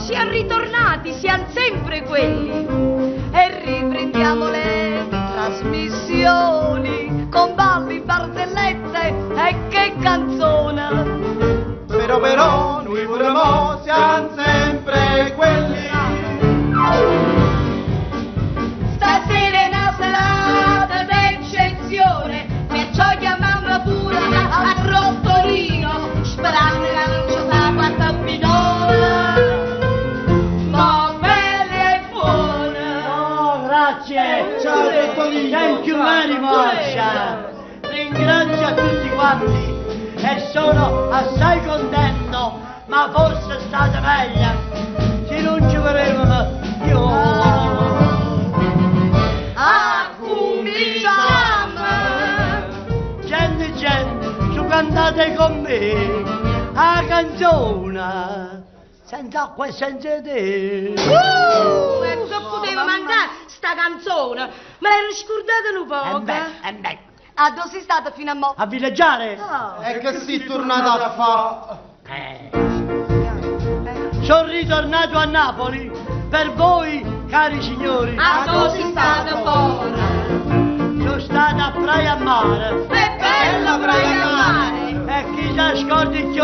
Siamo ritornati, siamo sempre quelli. E riprendiamo le trasmissioni con balli, barzellette e che canzone. Però però, noi pure mo siamo sempre quelli. Stasera è una serata d'eccezione, perciò chiamiamo pure a Trottolino, sperando che non ci fa qualche minore. Ma bella e buona. Oh, grazie! Ciao, Trottolino. Thank you very much! Ringrazio a tutti quanti e sono assai contento, ma forse è stata meglio se non ci vedevano più. Ah, Accominciamo! Gente, gente, su cantate con me la canzone senza acqua e senza te. E che poteva mancare sta canzone? Me l'ero scordata un poco. Eh beh, eh beh. A dove sei stata fino a mo'? A villeggiare? Oh. E che sei tornato a fa? Eh. Sono ritornato a Napoli per voi, cari signori. A dove sei stata fuori? Sono stato a Praia a Mare. È bella Praia a Mare! E chi si scordi più,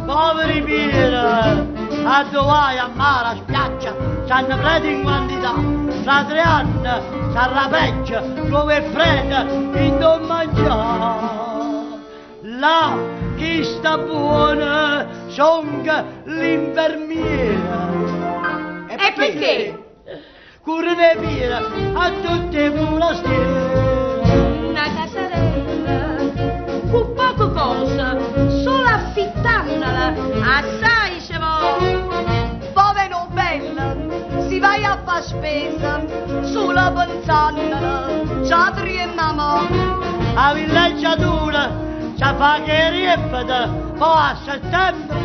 poveri pieri. A dove vai a mare, a spiaggia, stanno preti in quantità. Tra tre anni sarà peggio, dove prete in non mangiare. Là chi sta buona son l'infermiera. E perché? Cura le piere a tutte le forestiere. Una casarella, con poco cosa, solo affittandola, assai ci vuole. Povero bella, si vai a far spesa, sulla pensando, già tremamo. A villeggiatura si fa che riempita, poi a settembre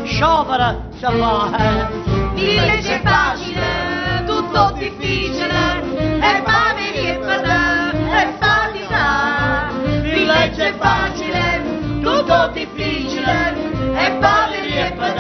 sciopera si fa. eh. Village è facile, tutto difficile, e poveri e per e fatica. Village è facile, tutto difficile, e poveri e per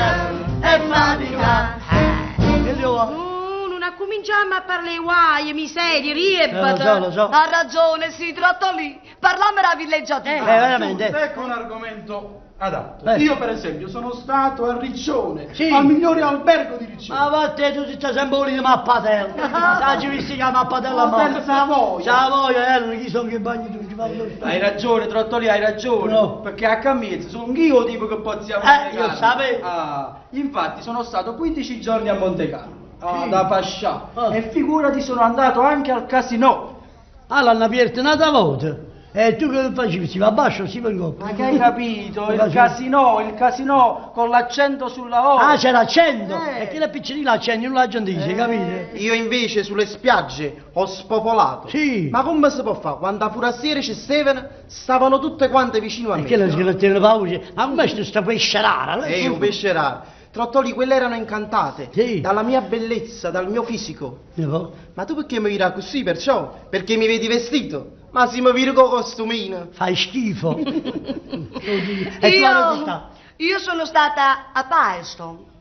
e fatica. Eh, che devo fare? No, non cominciamo a parlare guai, miserie, Eh, lo so, riempita. lo so. Ha ragione, si tratta lì. Parliamo della villeggiatura. Eh, veramente. Ecco un argomento adatto. Eh. Io per esempio sono stato a Riccione, Sì. al migliore albergo di Riccione. Ma va te, tu ti stai sempre lì di mappatella. Sai, ci visti che la mappatella Hotel morta. Savoia. Savoia, eh, chi sono che bagni tu, ci parlo. Hai ragione, Trottoli, hai ragione. No. Perché a Cammiezzo sono io il tipo che possiamo Eh, io sapevo. Ah, infatti sono stato 15 giorni a Monte Carlo, ah, Sì. da Pascià. Ah. E figurati, sono andato anche al casino. Ah, l'hanno aperto un'altra volta. E tu che facevi? Si va a basso o si va in coppa? Ma che hai capito? Il Facevi? casino, il casino con l'accento sulla O. Ah, c'è l'accento! Eh. E chi è piccolino l'accento, non l'accento, dice, capite? Io invece sulle spiagge ho spopolato. Sì. Ma come si può fare? Quando a furastiere ci stavano, stavano tutte quante vicino a E me. che la tiene paura? Ma come sta pesce rara? Ehi, un pesce raro. Trottoli, quelle erano incantate. Sì. Dalla mia bellezza, dal mio fisico. Ne può? Ma tu perché mi vedi così, perciò? Perché mi vedi vestito? Ma se mi vedi con costumino. Fai schifo. E tu Io, sta? io sono stata a Paestum.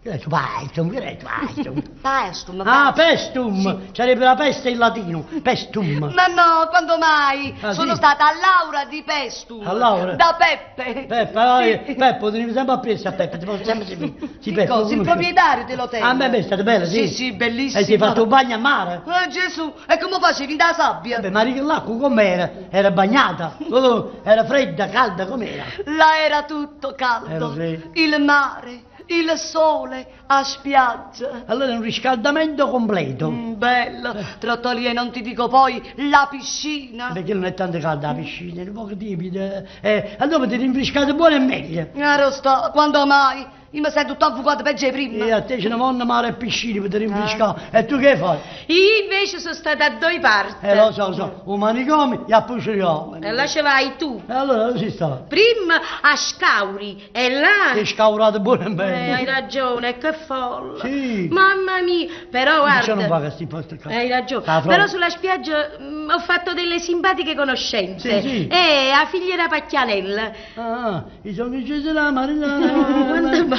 Che hai detto? Paestum, che hai detto? Paestum. Paestum. Ah, pestum! Sarebbe la peste in latino. Pestum. Ma no, quando mai? Ah, sono sì? stata a Laura di Pestum. A Laura? Da Peppe. Peppe, vai, Sì. Peppo, ti devi sempre appresso a Peppe, ti posso sempre seguire. Sì, Che Peppo, cosa? Il conosci? proprietario dell'hotel. Ah, beh, beh, è stata bella, sì. Sì, sì, bellissimo. E ti hai fatto un bagno a mare? Eh, Gesù, e come facevi da sabbia? Vabbè, ma l'acqua com'era? Era bagnata? Oh, Era fredda, calda, com'era? Là era tutto caldo. Era sì. Il mare, il sole, a spiaggia. Allora è un riscaldamento completo. Bello. Trottolie, non ti dico poi la piscina. Perché non è tanto calda la piscina, è un poco timida. Eh, allora ti rinfrescate buono e meglio. Ah, sto, quando mai? Io mi sento tutto affugato peggio di prima. E a te ce ne vanno mare e piscine per ti rinfrescare. E tu che fai? Io invece sono stata a due parti. Eh lo so, lo so, un manicomio e a Pucciariolo. E là ci vai tu. E allora dove si sta? Prima a Scauri e là... Ti scaurato buono e Eh, bene. hai ragione, che folla. Sì. Mamma mia, però Perciò guarda... non va che sti posti qua. Hai ragione, La però fronte. sulla spiaggia ho fatto delle simpatiche conoscenze. Sì, sì. Eh, a figlia era Pacchianella. Ah, i sogni ci sono, Marina. Quanto mai?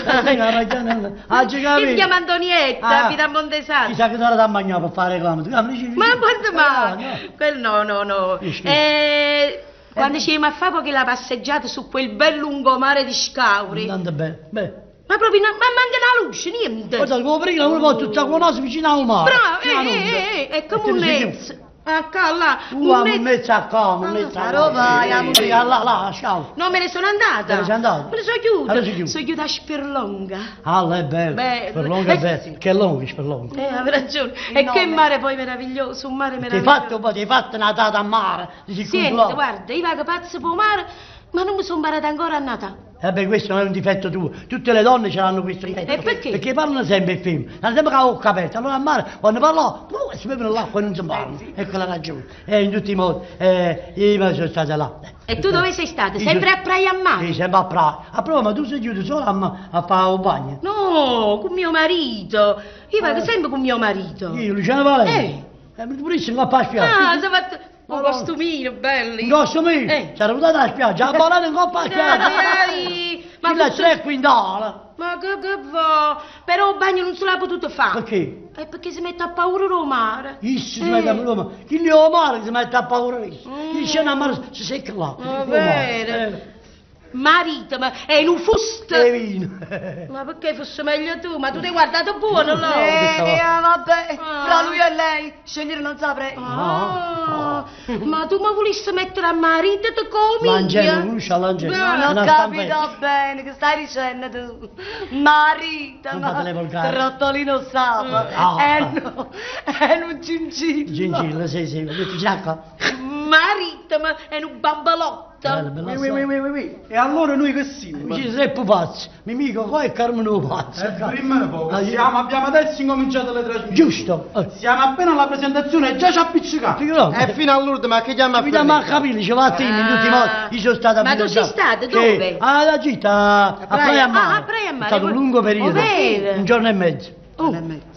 Oggi Si capito? chiama Antonietta, Ah. abita a Montesano. Chissà che t'ha da mangiare per fare reclamo. Tu, ah, mi dici- Ma quanto Eh, mai? no. Quel no, no, no. Che schifo. Quando ci a fare poi la passeggiata su quel bel lungomare di Scauri. Tanto bene. Beh. Ma proprio, no, ma manca una luce, niente. Guarda, come prima uno può tutta con naso vicino al mare. Bravo, vicino all'onda. è come E te un ne sei mezzo. Ah, qua, là, giù. un Una mezzo. mezza a qua, una mezza a Ma qua. roba, la Sì, là, là, ciao. No, me ne sono andata. Te ne sei andata? Me ne sono chiusa. Allora sei chiusa. Sono chiusa a Sperlonga. Ah, là è bello. Bello. Sperlonga è Eh, bello. sì. Che è lungo, Sperlonga. Avevi ragione. Il E che nome. mare poi meraviglioso, un mare Ti hai meraviglioso. fatto, poi ti hai fatto una tata a mare. Ti sei Senti, controllato. guarda, io vado pazzo per il mare, ma non mi sono imparata ancora a nuotare. Eh beh, questo non è un difetto tuo. Tutte le donne ce l'hanno questo difetto. E perché? Perché parlano sempre il film. Hanno sempre la bocca aperta. Allora a mare, quando parlo, si bevono l'acqua e non si parla. Ecco la ragione. E in tutti i modi, io me sono stata là. E tu dove sei stata? Io Sempre sono- a Praia a Mare? Sì, sempre a Praia. A Praia, ma tu sei giù solo a fare un bagno? No, con mio marito. Io vado sempre con mio marito. Io, Luciano Valenti. Pure io sono a spiaggia. Ah, si è fatto un No, no. costumino bello. Un costumino? C'era venuta la spiaggia, a ballare in coppa a spiaggia. Dai, ma Ma tu- 3 quintali. Ma che va? Però il bagno non se l'ha potuto fare. Perché? È perché si mette a paura del mare. Issi si mette a paura, chi ne ha male si mette a paura issi. Chi scende a mare si secca là. Va Oh, mare. bene. Marito, ma è un fusto. E vino. Ma perché fosse meglio tu? Ma tu ti hai guardato buono, no? Vabbè, Ah. fra lui e lei, scegliere non saprei. Ah, ma tu mi volessi mettere a marito te come? L'angelo, conosce l'angelo. Non ho Una capito stampella. bene che stai dicendo tu. Marito, Non ma fate le volgari. Trottolino sa. Ah. No, è un gingillo. Gingillo, sì, sì. Metti l'acqua. Marito, ma è un bambalotto. Bella, bella Oui, oui, oui, oui, oui. E allora noi che siamo? Ci sei pupazzi. Mi mico qua e Carmine pupazzi. Prima di poco, Ah, io- siamo, abbiamo adesso incominciato le trasmissioni. Giusto. Siamo appena alla presentazione e già ci appiccicato. Figurati. E fino all'ultimo, ma che chiama a Mi dà a capire, ci va a in tutti i modi. Io sono stato a Ma tu sei villeggiare. stato Sì. dove? Alla gita, a Praia a Mare. Ah, a Praia a Mare. È stato un lungo periodo. Oh, vero? Un giorno e mezzo. Oh.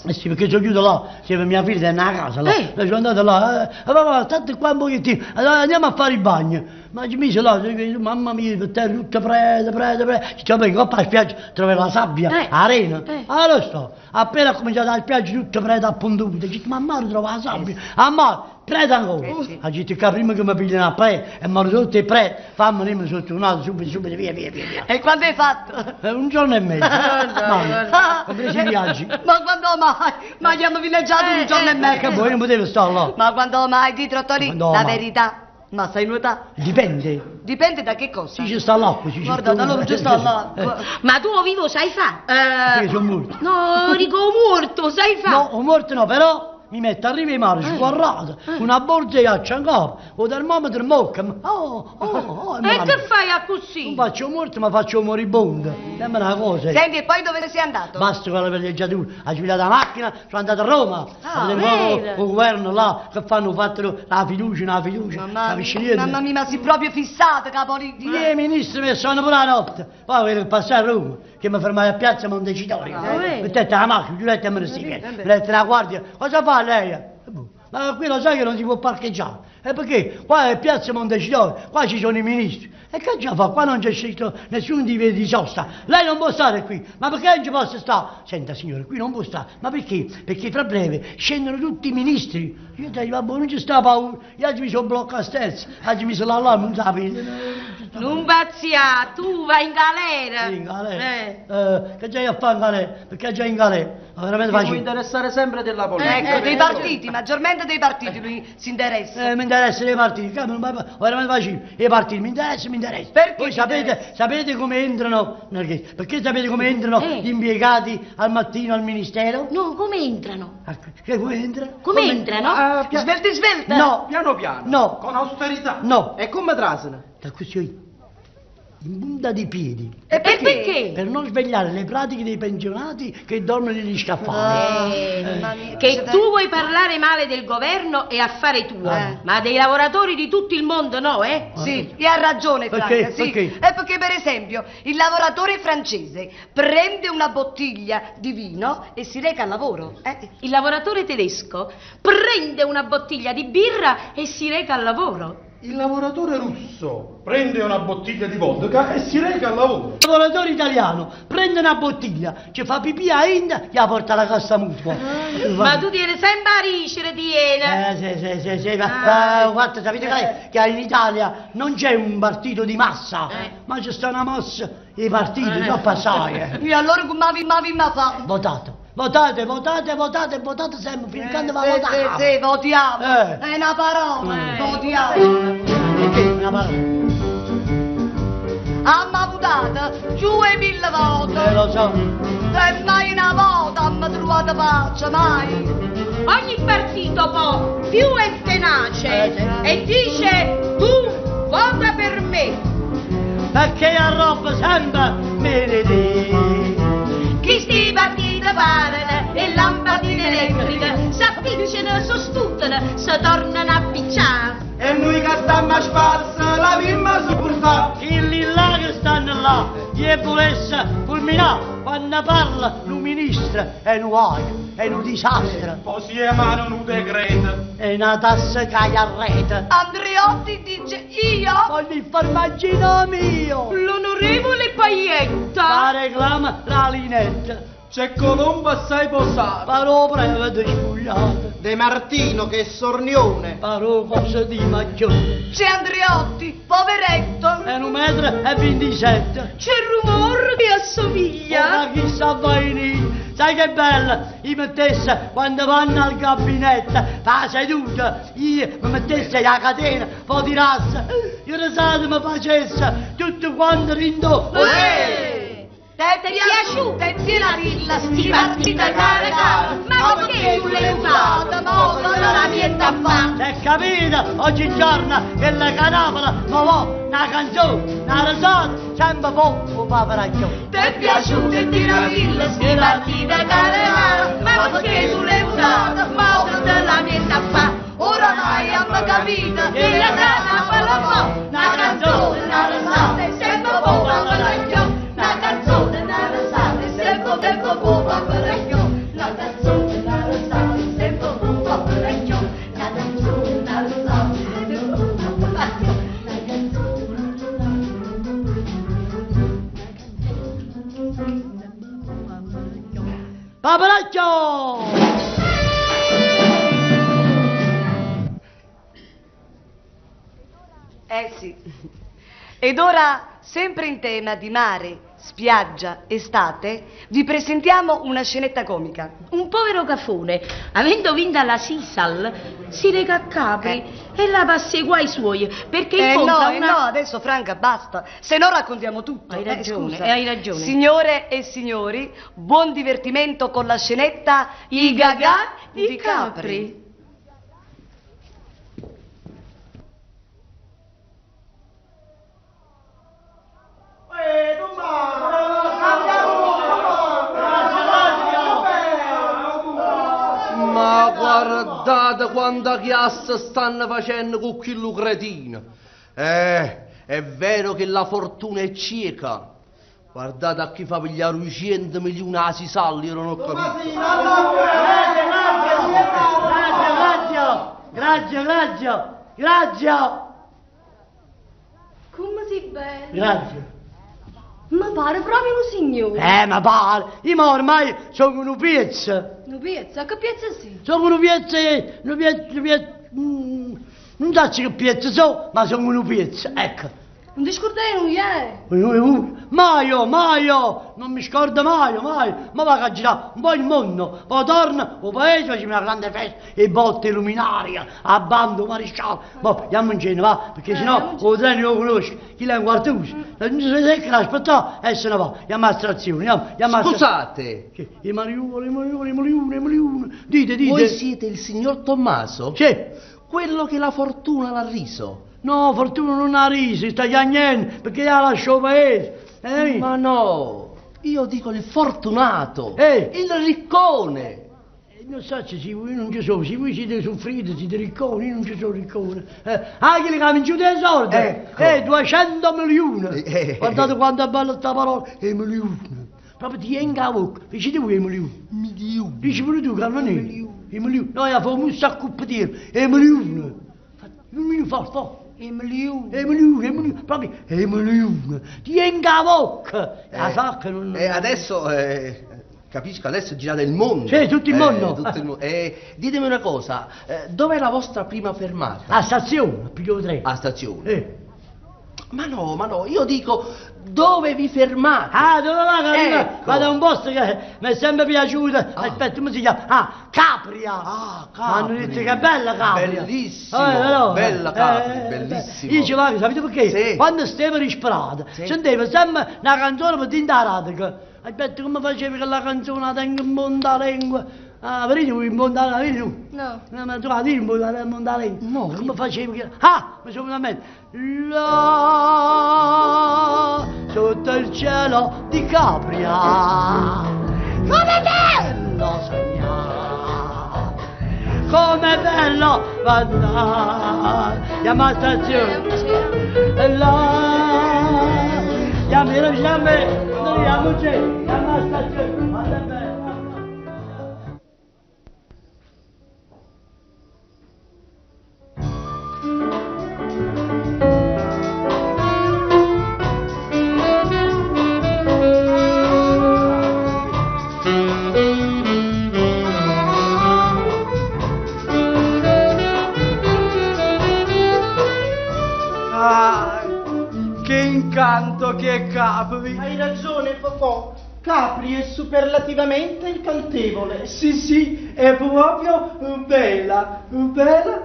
Eh sì, perché sono chiuso là, sì, mia figlia è nella casa là. Eh. Sono andato là, papà, state qua un pochettino, allora andiamo a fare il bagno. Ma ci mise là, mamma mia, per terra tutta presa, presa, presa. Ci siamo in coppa alla spiaggia, trovavo la sabbia, l'arena. Allora sto, appena ho cominciato la spiaggia tutta presa appuntuta, dice, ma a mare trovo la sabbia, a mare, presa ancora. Ha detto che prima che mi pigliano a presa, e mi sotto e presa, fammi rimane sotto un altro, subito, subito, via, via, via, via. E quando hai fatto? Un giorno e mezzo. Mamma, compresi i viaggi. Ma quando mai? Ma abbiamo villeggiato un giorno e mezzo. Che voi non potevo stare là. Ma quando mai, di Trottolì, Quando la mai? verità. Ma sai nuotare? Dipende. Dipende da che cosa? Si ci sta l'acqua, si ci Guarda, da loro ci sta l'acqua. Ma tu vivo sai fa? Perché sono morto. No, dico morto, sai fa? No, ho morto no, però mi metto a riva di mare, sguarrato, una borsa di accia in capo, o termometro in bocca. Oh, oh, oh, E me la che metto. fai a così? Non faccio morto, ma faccio moribondo. Sembra una cosa. Senti, e poi dove sei andato? Basta con la villeggiatura, ha sfilato la macchina, sono andato a Roma, Ah, a vedere un po' vero? il governo là, che fanno, fatto la fiducia, una fiducia, Mamma capisci mia, niente? mamma mia, ma sei proprio fissata, capolitica. I ministri mi sono pure la notte, poi volevo passare a Roma, che mi fermai a piazza Montecitorio. Ah, vero? Mettete la macchina, chiudete e me ne si Mettete la guardia, cosa fa lei? Boh, Ma qui lo sai che non si può parcheggiare. E perché? Qua è piazza Montecitorio, qua ci sono i ministri. E che già fa? Qua non c'è scritto nessun divieto di sosta. Lei non può stare qui. Ma perché non ci posso stare? Senta signore, qui non può stare. Ma perché? Perché fra breve scendono tutti i ministri. Io dico, vabbè, non ci sta paura. Io oggi mi sono bloccato a sterzo, oggi mi sono l'allarme, non sapete. Non pazzia, tu vai in galera. Sì, in galera. Che già io a fare in galera? Perché già in galera? Ma veramente Ti puoi facile. interessare sempre della politica. Ecco, dei partiti, maggiormente dei partiti lui si interessa. Mi interessa i partiti, che ma veramente facile. I partiti mi interessa, mi interessa. Perché Voi ti sapete, interessa? sapete come entrano? Perché, perché sapete come entrano gli impiegati al mattino al ministero? No, come entrano? Ah, Che come entra? Come entrano? Ah, Svelta, svelta. No, Piano piano. No. Con austerità. no. E come trasano? Da così, in punta di piedi. E E perché? perché? Per non svegliare le pratiche dei pensionati che dormono negli scaffali. Mamma mia, Che c'è tu vuoi parlare male del governo è affare tuo, ma dei lavoratori di tutto il mondo no, eh? Sì, e ha ragione Franca, Perché? sì. Perché? È perché per esempio il lavoratore francese prende una bottiglia di vino e si reca al lavoro. Il lavoratore tedesco prende una bottiglia di birra e si reca al lavoro. Il lavoratore russo prende una bottiglia di vodka e si reca al lavoro. Il lavoratore italiano prende una bottiglia, ci fa pipì a India e la porta alla cassa mutua. Ma tu tieni sempre a ricere, tieni. Sì, sì, sì, sì, ma guarda, sapete che, è? Che in Italia non c'è un partito di massa, ma c'è sta una massa di partiti, troppo assai. E allora come vi ma fa? Votate, votate, votate, votate, votate sempre, fino a quando va a Sì, votare. sì, sì, votiamo. È una parola, votiamo. E che? Una parola. Abbiamo votato giù e mille volte. Lo so. E mai una volta abbiamo trovato pace, mai. Ogni partito poi più è tenace e dice tu vota per me. Perché la roba sempre me ne dì. Chi sti partiti parlano e lampadine elettriche s'appicciano, sostutano, si tornano a picciare. E noi che stiamo a spasso, la vimma sopportà. Quelli là che stanno là, chi volesse fulminare, quando parla il ministro è un guaio, è un disastro. Poi si emana un decreto. È una tassa che hai a rete. Andreotti dice io Voglio il formaggino mio. L'onorevole Paietta. La reclama la linetta. C'è Colombo assai posato. Parò prevete spugliato. De Martino che è sornione. Parò cosa di maggiore. C'è Andreotti, poveretto. È 1,27 m. C'è il rumore che assomiglia. Ma chissà vai. Sai che bella, io mettesse quando vanno al gabinetto, fa seduta, io mi mettesse la catena, poi tirasse, io risate mi facesse, tutto quanto rindò. Ti è piaciuta e la villa, sti partita cara cara, ma perché tu l'hai usata? Mo non la niente a fare. Si è capito, oggigiorno che la canapola, ma va, una canzone, una risata, sempre poco paparacchio. Ti è piaciuta e la villa, sti partita cara cara, ma perché tu l'hai usata? Mo non la niente a fare. Oramai abbiamo capito Che la canapola mo, una canzone, una risata, e sempre poco paparacchio. Una canzone, una risata, e sempre tempo poco paparacchio. Una canzone, una risata, e sempre poco paparacchio. Una canzone, una risata, e sempre poco paparacchio. Una canzone, una Paparacchio! Eh sì. Ed ora, sempre in tema di mare, spiaggia, estate, vi presentiamo una scenetta comica. Un povero cafone, avendo vinto la Sisal, si reca a Capri e la passa i guai suoi perché incontra No, una... no, adesso Franca basta, se no raccontiamo tutto. Hai ragione, scusa. hai ragione. Signore e signori, buon divertimento con la scenetta I Gagà di Capri. Ma guardate quanta chiassa stanno facendo con quello cretino. È vero che la fortuna è cieca. Guardate a chi fa pigliare 200 milioni a Sisalli, io non ho capito. Grazie, grazie, grazie, grazie, Come sei bello. grazie. Ma pare proprio un signore. Ma pare, io ma ormai sono un pezzo. Un pezzo? Che pezzo sei? Sono un pezzo, un pezzo, un pezzo, non so che pezzo sono, ma sono un pezzo, ecco. Non ti scordai non è? Mai, mai, non mi scordo mai, mai. Ma va a girare un po' il mondo, poi torno, al paese, facciamo una grande festa, e botte luminaria, a bando, maresciallo. Ma andiamo in cena, va, perché sennò il treno lo conosco, chi l'è un quartuccio. Non si secca, aspettare, e se ne va. Andiamo a stazione, andiamo a Scusate. I mariuoli, i mariuoli, i mariuoli, i mariuoli. Dite, dite. Voi siete il signor Tommaso? Sì. Quello che la fortuna l'ha riso. No, fortuna non ha riso, sta chiagnendo, perché la lascio paese. Ma no, io dico il fortunato, il riccone. Non so se voi non ci sono, se voi siete soffriti, siete ricconi, io non ci sono riccone. Ah, che ha vinto dei soldi? Ecco. 200 milioni. Guardate quanto è bella sta parola, e milioni. Proprio ti entra la bocca, dicete voi milioni. Milioni. Dici pure tu, Carmenino. I milioni. No, io faccio un sacco di dire, e milioni. Un minuto, fa, fa. 'E miliune. 'E miliune, 'e miliune, proprio 'e miliune. Ti jenche 'a vocca e 'a sacca nun... E adesso, capisco, adesso girate il mondo. Sì, tutto il mondo. Tutto il ditemi una cosa, dov'è la vostra prima fermata? A stazione, a piglio 'o treno. A stazione? Sì. Ma no, ma no, io dico dove vi fermate? Ah, dove vado? Ecco. Vado a un posto che mi è sempre piaciuto. Aspetta, come si chiama? Ah, Capria. Ah, Mi hanno Capri. detto che è bella Capri. Bellissimo, però, bella Capri, bellissimo. Io ci vado, sapete perché? Sì. Quando stavo disperato, Sì. sentivo sempre una canzone per dentro la radica. Aspetta, come facevi quella canzone, la tengo in monda la lingua. Ah, vedi tu, in monda la vedi tu? No. No, ma tu la vedi in monda in monda la lingua? No. Come facevi? Ah, mi sono venuto a mente. Là, sotto il cielo di Capria, come bello sognare, come bello andare. Andiamo alla stazione. Eh, Là, andiamo, andiamo, andiamo, andiamo alla stazione. Guarda bello. Ah, che incanto che è Capri! Hai ragione, Fofò. Capri è superlativamente incantevole. Sì, sì, è proprio bella, bella,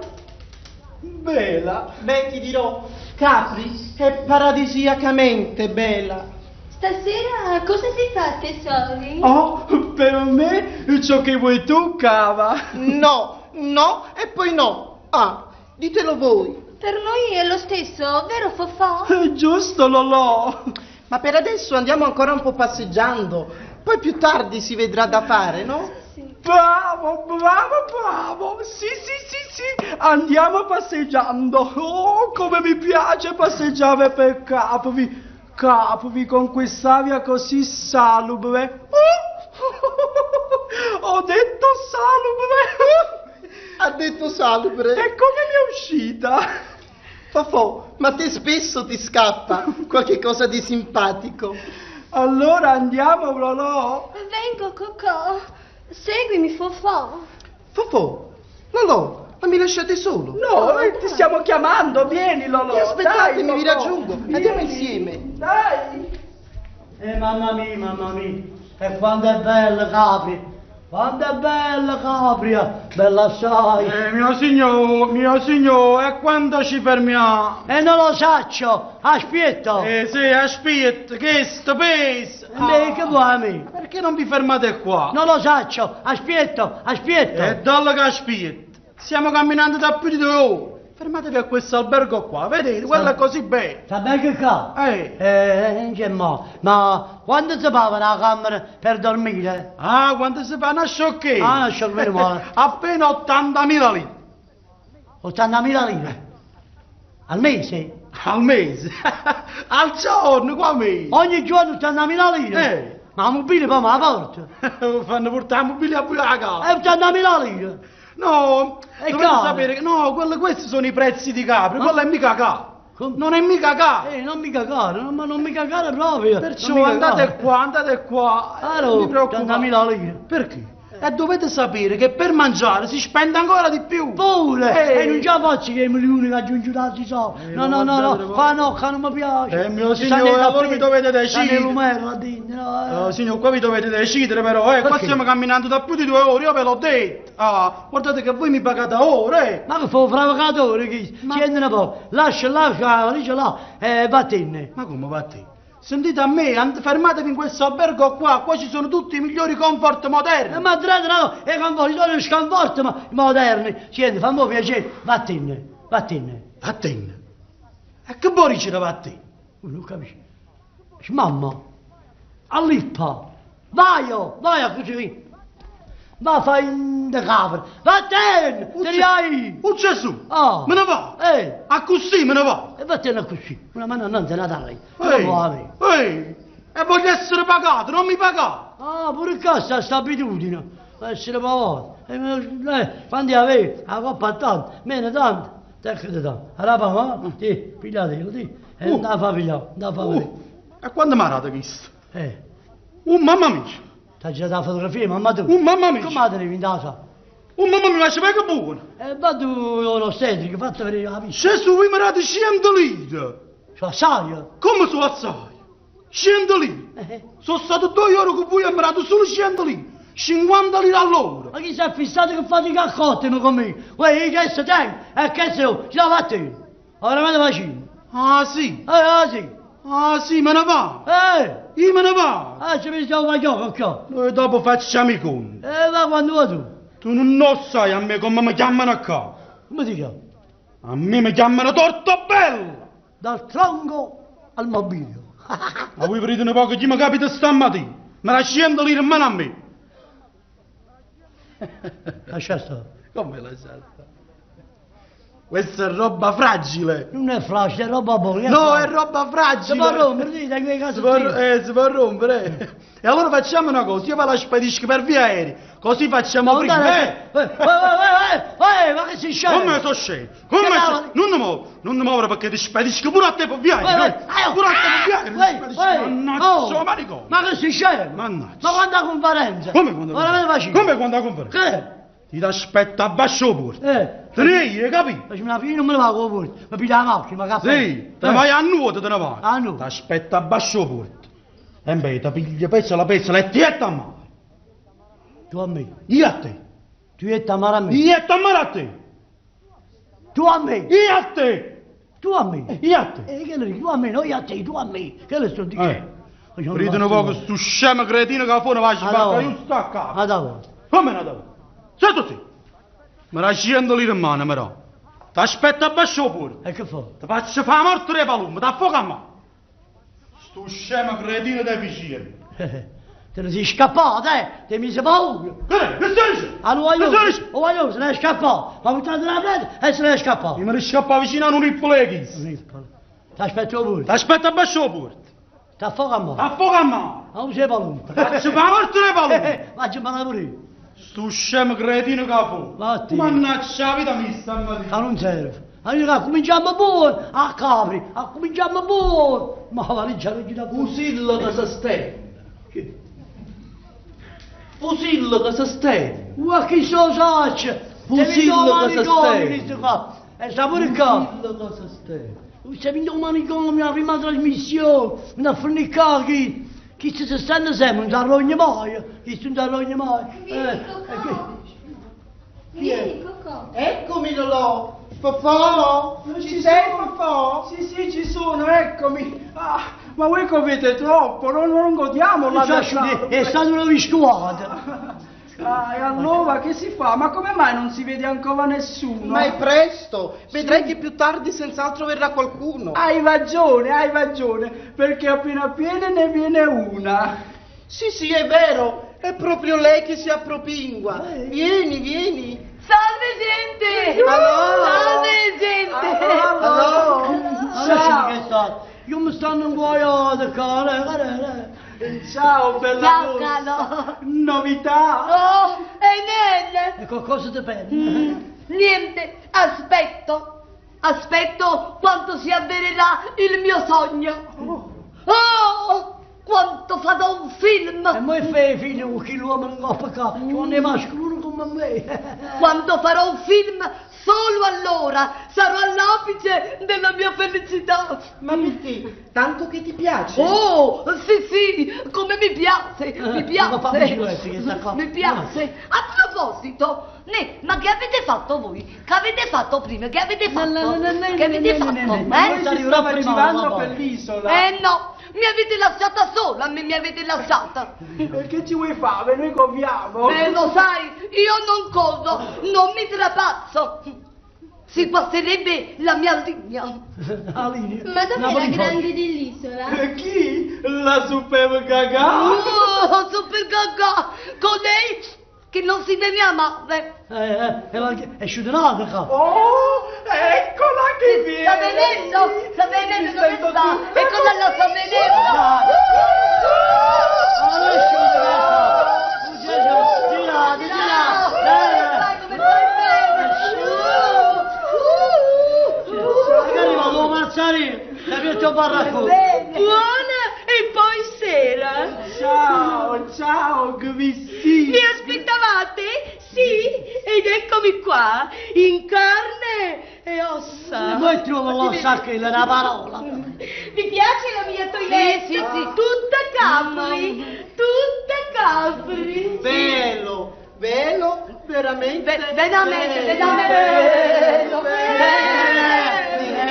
bella. Beh, ti dirò, Capri è paradisiacamente bella. Stasera cosa si fa, tesori? Oh, per me ciò che vuoi tu, cava. No, no e poi no. Ah, ditelo voi. Per noi è lo stesso, vero Fofò? Giusto, Lolò. Ma per adesso andiamo ancora un po' passeggiando. Poi più tardi si vedrà da fare, no? Sì. Bravo, bravo, bravo. Sì, sì, sì, sì. Andiamo passeggiando. Oh, come mi piace passeggiare per Capri. Capri con quest'aria così salubre. Oh, ho detto salubre. Ha detto salubre. E come mi è uscita? Fofò, ma te spesso ti scappa qualche cosa di simpatico. Allora andiamo, Lolò. Vengo, Cocò. Seguimi, Fofò. Fofò, Lolò, ma mi lasciate solo? No, ti stiamo chiamando, vieni Lolò. E aspettatemi, Dai, vi Lolò. raggiungo. Vieni. Andiamo insieme. Dai. Mamma mia, mamma mia, e quanto è bella Capri, quanto è bella Capri, bella assai. Mio signore, mio signore, e quando ci fermiamo? E non lo saccio, aspetto. Sì, aspetta, che sto peso. Beh, che vuoi a me? Perché non vi fermate qua? Non lo saccio, aspetto, aspetto. E dallo che aspetta. Stiamo camminando da più di 2 ore. Fermatevi a questo albergo qua, vedete, quello è così bello. Sta bene che qua? Eh. Non c'è mo. Ma quando si paga una camera per dormire? Ah, quando si fa una sciocchezza. Ah, una sciocchezza, male. Appena 80.000 lire. 80.000 lire? Al mese? Al mese? Al giorno, qua mese. Ogni giorno 80.000 lire? Ma la mobile poi me la porto. Fanno portare la mobile a voi a casa. E 80.000 lire? No, È dovete caro. sapere che no, questi sono i prezzi di Capri, Ma quello è mica caro. Come? Non è mica caro. Non mica caro, non, ma non mica caro proprio. Perciò Non mica andate caro. qua, andate qua. Ah, Non no, vi preoccupate. 80.000 lire. Perché? E dovete sapere che per mangiare si spende ancora di più. Pure! Eh. E non ce la faccio che i milioni che aggiungo tanti soldi. No, no, no, no, guardate voi. qua no, qua non mi piace. Mio Ci stanno signore, i allora tappeti, vi dovete stanno i decidere. lumeri là dentro, no, eh. Signor, qua vi dovete decidere però, qua Perché? stiamo camminando da più di 2 ore, io ve l'ho detto. Ah, guardate che voi mi pagate ora, eh. Ma che fa un provocatore chi? Ma- Scendi un po', lascia là, la valigia là e vattene. Ma come vattene? Sentite a me, fermatevi in questo albergo qua, qua ci sono tutti i migliori comfort moderni. Ma tra no, e conforti, sono sconforti ma moderni. Senti, fammi piacere, vattene, vattene. Vattene? E che vuoi dire vattene? Non capisco. Mamma, allippa, vai, oh, vai a cucina. Va fai in de capra. Vattene, te ne vai. Oh Gesù, Oh. me ne va. Eh. A così me ne va. E vattene così, una mano non te la dai. Ehi, Ehi. ehi, e voglio essere pagato, non mi pagate. Ah, pure qua sta sta abitudine. Essere pagato. E quando avevi la coppa tanto, meno tanto. Tecchete da. Allora papà, ti, pigliatelo, ti. E non la fa pigliare, non la fa vedere. E quando mi ha dato questo? Eh. Mamma mia! Ti ha girato la fotografia, mamma tu. Mamma mia! Come la tenevi in casa? Mamma mia, ma ci vengo buono! E va tu l'ostetrico, fatto vedere la vista. Se su voi mi date 100 lire! Su assai? Come su assai? 100 lire! Sono stato 2 ore con voi e mi date solo 100 lire! 50 lire all'ora! Ma chi si è fissato che fatica a cottimo con me? Uè, io che se tengo e che se ho, ce la fatto io. Ora me ne faccio. Ah sì? Ah sì! Ah sì, me ne va! Eh! Io me ne va! Ah, ci mi stiamo facendo, occhio! Noi dopo facciamo i conti. E va quando vuoi tu. Tu non lo sai a me come mi chiamano qua. Come ti chiami? A me mi chiamano Tortobella! Dal tronco al mobilio. Ma voi vedete un poco chi mi capita stamattina? Me la 100 lire in mano a me. Lascia stare. Come lascia stare? Questa è roba fragile. Non è fragile, è roba buona. No, è roba fragile. Si può rompere, sì, dai quei Si può, si può rompere. eh. E allora facciamo una cosa, io ve la spedisco per via aerea, così facciamo No, prima. dai, ma che si scende? Come sono sceso? Come Che so... Non ti muovo, non ti muovere perché ti spedisco pure a te per via aerea. Pure a te per via aerea. ti spedisco. Mannaggia, oh. manicomio. Ma che si scende? Mannaggia. Ma quanta conferenza? Come quando Ora me ne faccio. Come quando la conferenza? Che? Ti aspetto a basso porto. Eh. Te ne hai capito? Facciamo una fine, non me ne vado con voi. Mi piglia la macchina, ma caffè. Sì, te ne vai a nuoto, te ne vai. A nuoto. Ti aspetta a basso porto. E beh, ti piglia pezzo la pezza e ti getta a mare. Tu a me. Io a te. Tu getta a mare a me. Io a te a mare a te. Tu a me. Io a te. Tu a me. Io a te. E che le dico? Tu a me, no, io a te, tu a me. Che le sto dicendo? Ride un poco sto scemo cretino che fuori va a sbattere, io sto a capo. A tavola. Come una tavola? Sento sì. Mi dai 100 lire in mano, però. Ti aspetto a basso pure. E che fa? Ti faccio fare la morte dei palumbi, ti affogo a mano. Sto scemo cretino dei vicini. Te ne sei scappato, eh? Ti hai messo paura. Che che stai dicendo? Allora Che io, stai dicendo? oh, io se ne è scappato. Ma buttato la preda e se ne è scappato. Io me ne scappa vicino a un rippolo Ti aspetto pure. Ti aspetto a basso pure. Ti affogo a mano. Ti affogo a mano. Ma non sei palumbo. Ti faccio fare la morte dei palumbi. Faccio male pure io. Sto scemo cretino che fu. Vatti. Mannaggia la vita mi stamattina. Che non serve. Allora cominciamo buono a Capri, a cominciamo buono. Ma la valigia non gli dà Fusillo che si stende. Fusillo che si stende. Ma chi so saccia? Fusillo che si stende. qua. E sta pure qua. Fusillo che si stende. Sei venuto un manicomio, la prima trasmissione, una fornicata chi, chi si stende sempre, non si arrogna mai, chi non si arrogna mai. Vieni, Cocò. Eccomi Lolò! Fofò! Ci sei Fofò? Sì, sì, ci sono, eccomi. Ah, ma voi correte troppo, non godiamo la Cioè, è stata una viscuata. Ah, e allora che si fa? Ma come mai non si vede ancora nessuno? Ma è presto! Vedrai che più tardi senz'altro verrà qualcuno. Hai ragione, perché appena appena ne viene una. Sì, sì, è vero, è proprio lei che si appropingua. Vieni, vieni. Salve gente! Allora. Salve gente! Allora. Ciao. Che è stato? Io mi stanno inguaiando, cara, cara. Ciao, bella Ciao, rossa. caro. Novità? Oh, e niente! E qualcosa ti perde? Niente, aspetto. Aspetto quanto si avvererà il mio sogno. Oh, quanto farò un film! E mo fai figlio con chi l'uomo non coppa qua, ci vuole masculino come me. Quando farò un film, solo allora sarò all'apice della mia felicità. Ma perché? Tanto che ti piace? Oh, sì, sì, come mi piace, mi ma fa piace. bicicletta che sta qua. Mi piace. A proposito, ne, ma che avete fatto voi? Che avete fatto prima? Che avete fatto? No, no, no, no, Che avete no, no, fatto? no, no, Ma Eh? noi si Arriverà stava prima, girando ma per poi. l'isola. Eh no, mi avete lasciata sola, mi avete lasciata. E che ci vuoi fare? Noi corriamo. Lo sai, io non corro, non mi trapazzo. Si guasterebbe la mia linea. La linea. Ma dov'è la Napoli grande dell'isola? Chi? La super gaga? Oh, super gaga, con lei che non si tenia male. È sciutinata qua. Oh, eccola che viene! Sta venendo, sta venendo, Mi dove sento sta? tutta E cosa la sta venendo? Girate, girate. Sai come stai bene? metto il barraccone. Buona e poi sera. Ciao, ciao, Gvissino. Mi aspettavate? Sì, ed eccomi qua, in carne e ossa. E poi trovo l'ossa che è una parola. Vi piace la mia toilette? Sì, sì, sì. Tutta Capri, tutta Capri. Bello, bello, veramente. Veramente, veramente bello,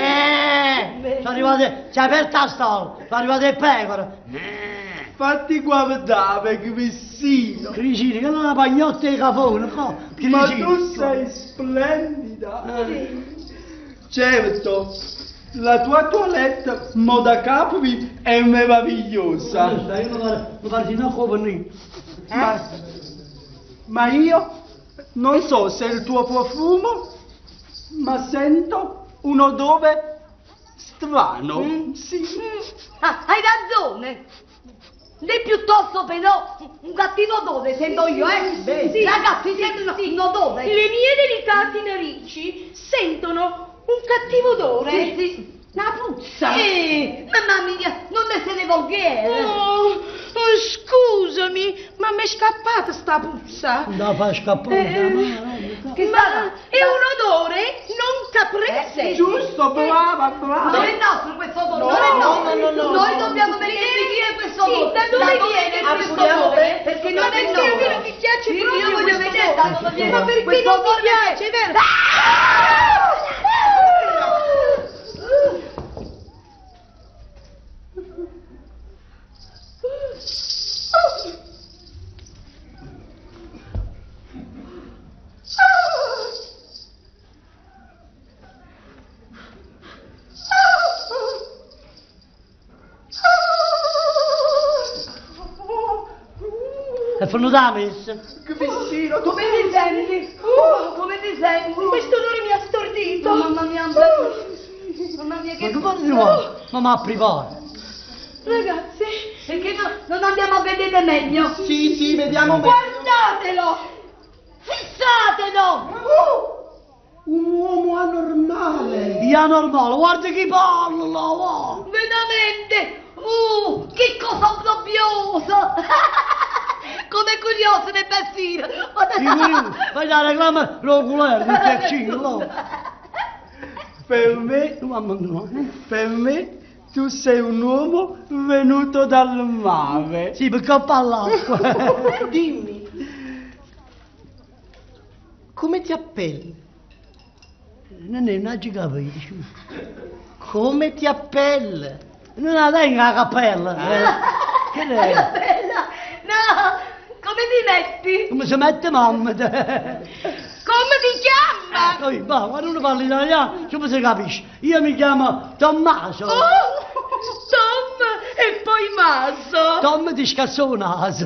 Eh, Sono arrivate, si è aperta la stalla, sono arrivate le pecore. Fatti guardare, Gvissino. Cristina, che non è una pagnotta di cafone, no? Ma Cristina. tu sei splendida. Certo, la tua toilette moda Capri è meravigliosa. Questa, Io mi pare, mi pare di no come lì. Ma io non so se è il tuo profumo, ma sento un odore strano. Sì. Ah, hai ragione. Lì piuttosto però un cattivo odore sento io, eh? Sì, Ragazzi, sì, sento sì. un odore. Le mie delicate narici sentono un cattivo odore. Sì, sì. Una puzza. Sì, mamma mia, non essere volgare. Oh, oh, scusami, ma mi è scappata sta puzza. Da fa scappare. Che Ma stava? è un odore non caprese. Giusto, brava, brava. Non è nostro questo odore, No, non è nostro. no, no, no, Noi no. dobbiamo vedere questo Sì, odore. da dove viene questo Appuriamo odore? bene. Perché Ma non è perché a me nostro. non mi piace Sì, proprio Io voglio questo vedere da odore. dove viene Ma perché questo non ti odore piace, che- vero? È venuta la messa. Gvissino, tu Come ti senti? Come ti senti? Questo odore mi ha stordito. Mamma mia, mamma mia Ma che che vuoi trovare? Ma mi ha privato. Ragazzi, Perché no, non andiamo a vedere meglio? Sì, sì, vediamo meglio. guardatelo! Fissatelo! Un uomo anormale. Io normale, guarda chi parla, va. Veramente! Che cosa obbrobriosa! Come curioso del persino! Figurino, Fai la reclama l'oculare, il terzino, no. Per me, Mamma mia. per me, tu sei un uomo venuto dal mare. Sì, perché ho parlato. Dimmi, come ti appelli? Non è una capito. Come ti appelli? Non la tengo la cappella. eh. Che La è? bella! No! Come ti metti? Come si mette mamma? te? Come ti chiama? Ecco, ma quando uno parla italiano, come si capisce? Io mi chiamo Tommaso. Oh, Tom e poi Maso. Tom ti scassò il naso.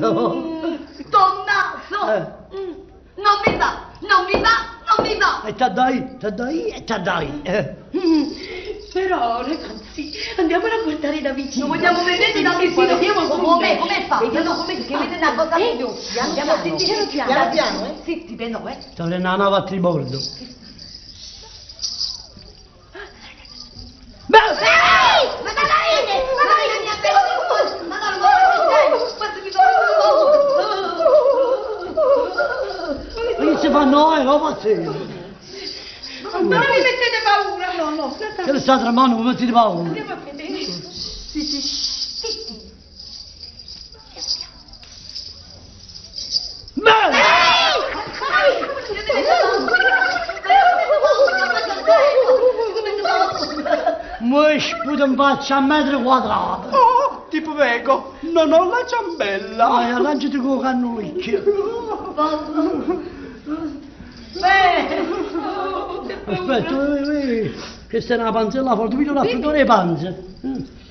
Tommaso! Eh. Non mi va! Non mi va! Non mi va! E te dai, te dai, e te dai. Eh. Però, ragazzi, andiamolo a guardare da vicino. Lo vogliamo vedere da vicino? Vediamo come, come è fatto? Vediamo No, come perché vede una cosa curiosa. Piano Andiamo piano. zitti, Piano piano. Piano piano, eh. Zitti, però, eh. Sto prendendo la nave a tribordo. Beh! Ma dai, ma dai, mia bella, ma dai, Ma che si fanno? Eh, lo pazzesco. Ma non mi mettete paura. No, no. Che le sta tramando come ti paura? Andiamo a vedere. Sì, sì. Beh! Mi sputo in faccia a metro quadrato. Oh, ti prego, non ho la ciambella. Vai, arrangiati con il cannolicchio. Aspetta, questa è una panzella forte, vedo raffreddore le panze.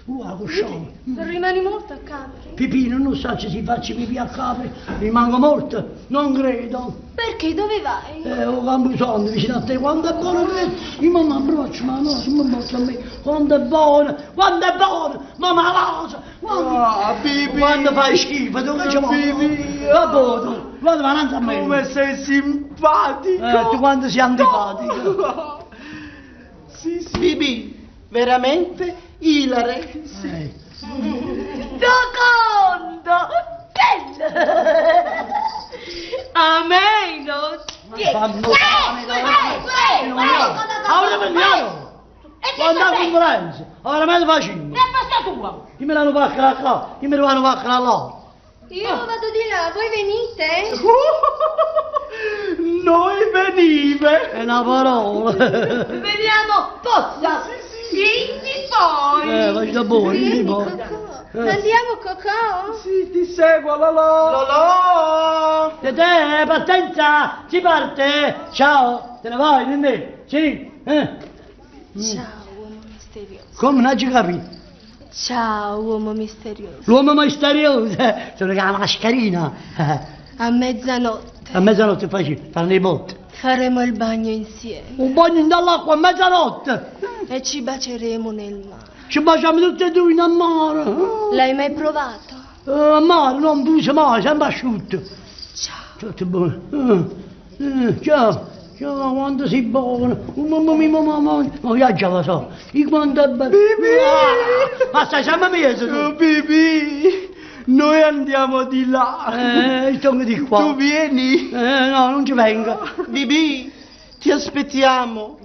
La coscione. Rimani molto a Capri. Pipì, non so se si faccia pipì a Capri, rimango morto, non credo. Perché dove vai? Ho Camposanto vicino a te, quando è buono questo, io mi abbraccio, ma no, se mi ammazzo a me, quando è buono, quando è buono, ma la quando, Ah, Bibi. quando fai schifo, tu che ci vuoi? Bibi. Va buono, guarda, ma non a me. Come sei simpatico. Tu quando sei antipatico. Sì, sì. Bibi, veramente Ilare. Sì. Giocondo! Bello! Ameno! Ora veniamo! Quando la conferenza, veramente facciamo. È basta tua! Chi me l'hanno fatta qua, chi me l'hanno fatta là. Io vado di là, voi venite? Noi venive. È una parola. Veniamo, possa! Quindi poi! Faccio buono, Vieni, quindi poi. Cocò. Andiamo, Cocò? Sì, ti seguo, Lolò. Lolò. Te, partenza, si parte. Ciao, te ne vai, nennè? Sì, eh. Ciao, uomo misterioso. Come non ci capito? Ciao, uomo misterioso. L'uomo misterioso, sono che la mascherina. A mezzanotte A mezzanotte faccio, fanno le botte. faremo il bagno insieme Un bagno dall'acqua a mezzanotte. e ci baceremo nel mare. Ci baciamo tutti e due in mare. L'hai mai provato? A mare non busa mai, sempre asciutto. Ciao. Tutto buono. Ciao, ciao, quanto sei buono. Oh, mamma mia, mamma mia. Ma viaggia lo so. Io quanto è bello. Bibi! Ah, ma stai sempre mezzo tu. Oh, Bibi, noi andiamo di là. Io sono di qua. Tu vieni? No, non ci vengo. Bibi, ti aspettiamo.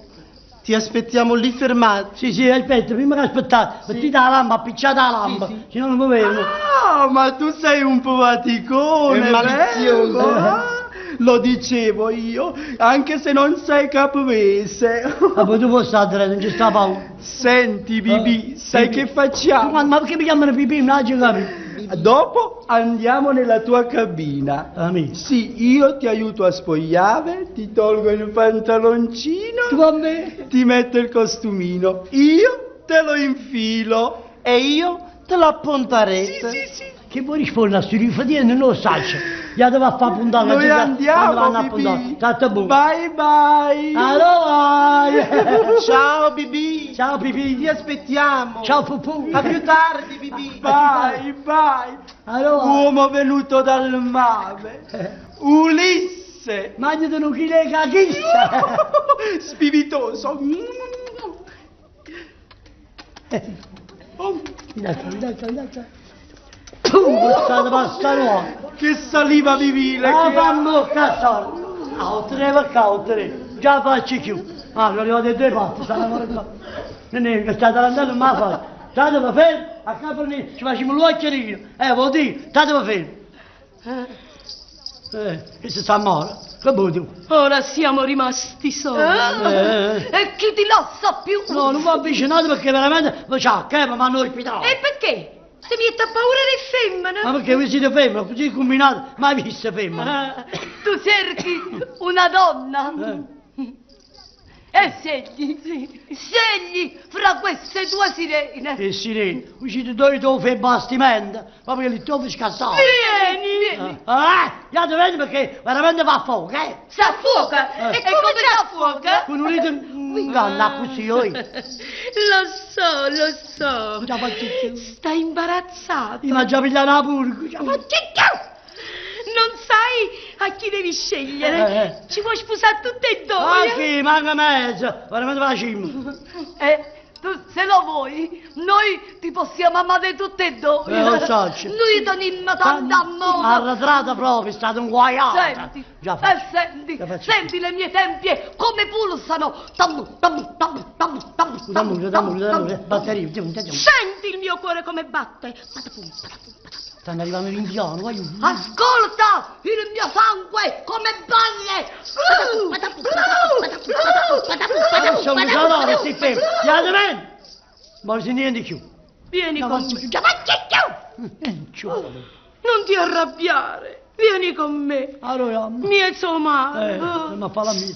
Ti aspettiamo lì fermati. Sì, sì, aspetta, prima che aspettate, mettete la lampa, appicciate la lampa, se no non muoviamo. Ah, ma tu sei un povaticone, È malizioso. vero? Ah, Lo dicevo io, anche se non sei capovese. Ma poi tu puoi stare, non ci sta paura. Senti, Bibi, Eh, sai Bibi. che facciamo? Ma perché mi chiamano Pipì? Non ci capito. Dopo andiamo nella tua cabina. Amico. Sì, io ti aiuto a spogliare, ti tolgo il pantaloncino, Tu a me? ti metto il costumino, io te lo infilo. E io te lo appuntarete. Sì, sì, sì. Che vuoi rispondere a sti rifatieni? Non lo saccio. Gli devo a fare puntare. Noi andiamo, vanno a Bibi. puntare. Tanto buono. Bye bye. Allora vai. Ciao Bibi. Ciao Pipì. Ti aspettiamo. Ciao Pupù. A più tardi Bibi. Bye bye. Allora. Uomo venuto dal mare. Ulisse. Mangiate un chilo di cachissa. Spiritoso. Oh, Dai, dai, dai, dai. Questa pasta nuova. che saliva vivile. Ah, che ha. fammi cazzare. Ah, ho tre per qua, ho tre. Già faccio più. Ah, sono arrivati due parti, stanno ancora qua. Non è che state andando, ma faccio. State per fermo, a capo ci facciamo l'occhiolino. Vuol dire, state per fermo. Che si sta male. Che vuoi tu? Ora siamo rimasti soli. Eh. E chi ti lo sa più? No, non mi avvicinate perché veramente mi c'ha, che mi vanno all'ospedale. E perché? Ti metti a paura le femmine? Ma perché voi siete femmine, così combinate, mai viste femmine. Ah, Tu cerchi una donna. E scegli, scegli fra queste due sirene. Che sirene, uscite due tofe e bastimento, proprio che li tofi scassati. Vieni! Vieni. Ah, ja, te vedi perché veramente va a fuoco, eh? S'affuoca! Eh. E come s'affuoca? Con un rito in canna così, oi. Lo so, lo so. Già faccio più. Stai imbarazzato. Mi mangia pigliare la purga. Già faccio Non sai a chi devi scegliere. Eh, eh. Ci vuoi sposare tutte e due? Ah, sì, manca mezzo, veramente facciamo. Tu se lo vuoi, noi ti possiamo amare tutte e due. Lo so. Noi teniamo tanto amore. Arretrata proprio, è stata un guaiata. Senti, Già faccio. senti, Già faccio. senti le mie tempie come pulsano. Tam, tam, tam, tam, tam, tam, Tamburo, tamburo, tamburo, batteria, giù, giù, giù. Senti il mio cuore come batte. Patapum, patapum, patapum. Stanno arrivando l'indiano, voglio. Ascolta il mio sangue come balle. Sono un salone, si ferma. Andiamo bene. Ma non si niente più. Vieni Già con faccio me. più, già faccio più. Ci vuole. Non ti arrabbiare. Vieni con me. Allora, Mezzo mare. ma fa la mia.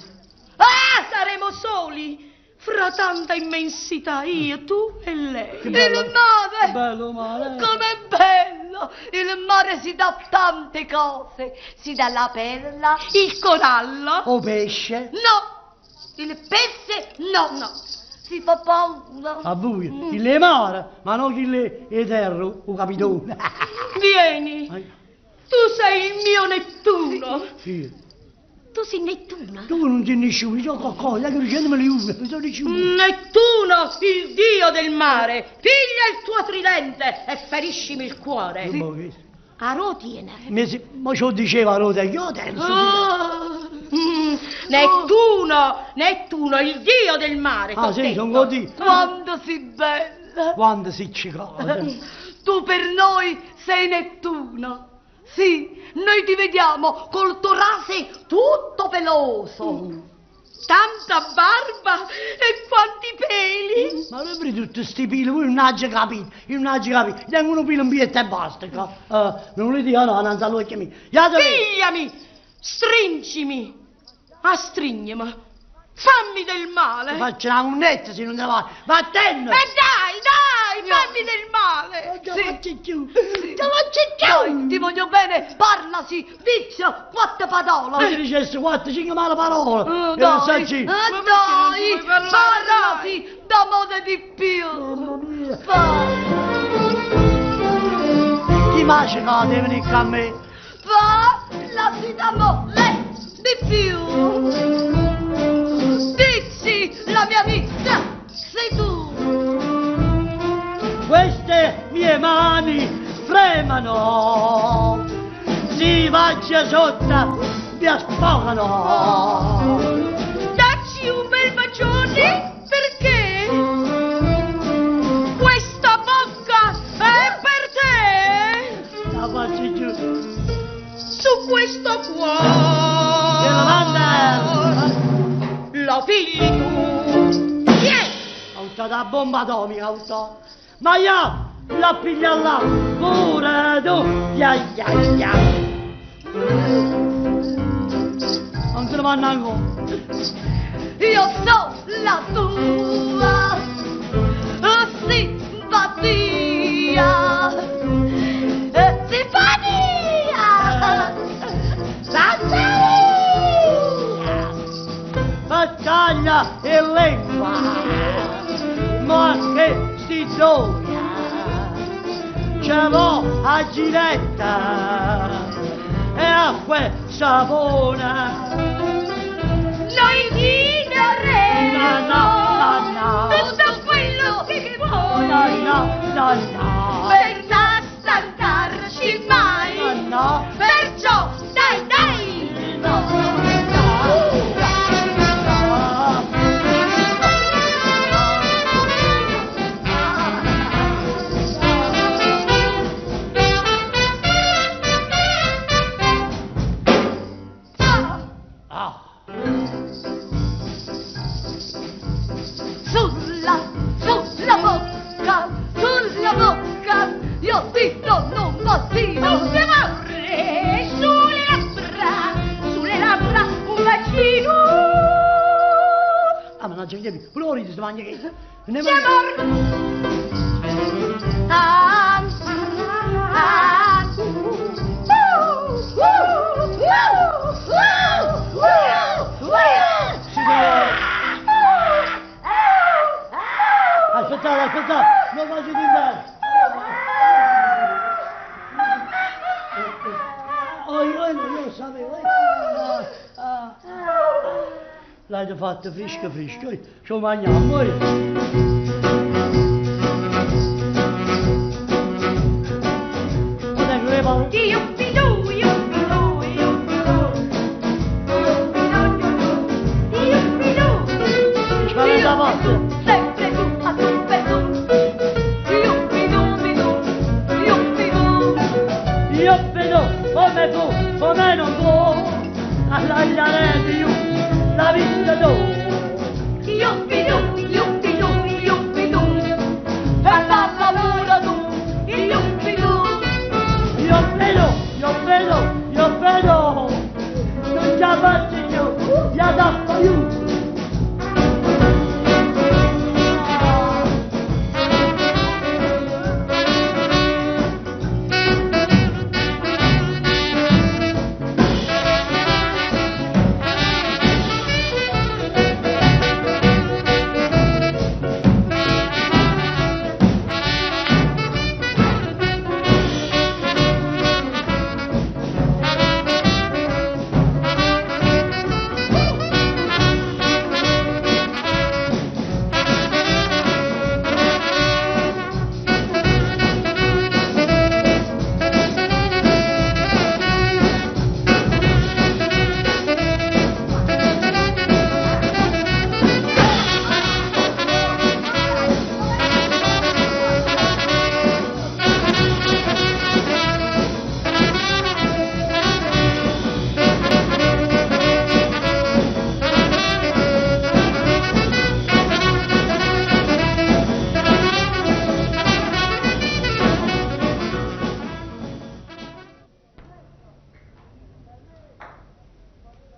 Ah, saremo soli. Fra tanta immensità, io, tu e lei. Che bello. Il mare! Che bello mare. Com'è bello! Il mare si dà tante cose. Si dà la perla. Il corallo. O pesce. No! Il pesce no! No! Si fa paura. A voi, il le mare, ma non chi le e terra, o capitone. Vieni. Ai, Tu sei il mio Nettuno. Sì. Tu sei Nettuno. Tu non sei nessuno, io qualcosa, che 200 milioni, non sono nessuno. Nettuno, il dio del mare, piglia il tuo tridente e feriscimi il cuore. Sì. A rotiene. Mi si, ma ce lo diceva Rota, io tengo. Oh. Nettuno, Nettuno, il dio del mare. Ah t'ho sì, detto. sono così. Quanto sei bella! Quando si ci cade. Tu per noi sei Nettuno. Sì, noi ti vediamo col torace tutto peloso. Tanta barba e quanti peli. Ma non prendi tutti sti pili, voi non avete capito, io non avete capito. Tengo uno pilo in pietà e basta. Non volete dire no, non sa l'occhio mio. Pigliami, stringimi, astrignimi, fammi del male. Ti faccio una munnetta se non te vai. Vattene! E dai, dai, fammi del male. Non ce la faccio più, Sì. non ce la faccio più. Noi ti voglio bene, parlasi, dici quattro parole. Ma ti dicessi 4, 5 male parole. Oh, E non dai, sai chi. ah, Ma perché non dai, vuoi parlare? parlasi, da modo di più. Mamma mia. Pa- Chi mangia che deve venire a me? Parlasi d'amore di più. Dici la mia vita, sei tu. Queste mie mani fremano, si faccia sotto, mi sfogano. Dacci un bel bacione, perché questa bocca è per te. La faccio giù. Su questo cuore lo pigli tu. Tieni. Ho usato la bomba atomica, ho usato. Ma io la piglia là, pure tu. Ya, ya, ya. Non se ne vanno ancora. Io so la tua simpatia. Simpatia! Battaglia e lingua, ma che si gioia, ce l'ho a giretta e acqua e sapone. Noi ti daremo No, no, no, no. tutto quello che vuoi. No, no, no, no. Per non stancarci mai. No, no. Perciò dai, dai. No, no, no. Ah. Sulla, sulla bocca, sulla bocca, io ti do un bacino. Un amore sulle labbra, sulle labbra un bacino. Ah, mannaggia, che pure ora si mangia che... Ne C'è amor. Ah, ah, Aspettate, aspettate, non faccio di bene. Oh, io non lo sapevo. Ah, ah. L'avete fatto fresco fresco, ce lo mangiamo. Guarda che le parole. Io io io Spaventa forte. Sempre tu, a tu per tu. Io mi do, mi do, io mi do. Io vedo come tu, come non può, alla io, la vita tu. Io mi do, io mi do, io mi do. E la lavora tu, io mi do. Io vedo, io vedo, io vedo, non ce la faccio io, ya da io.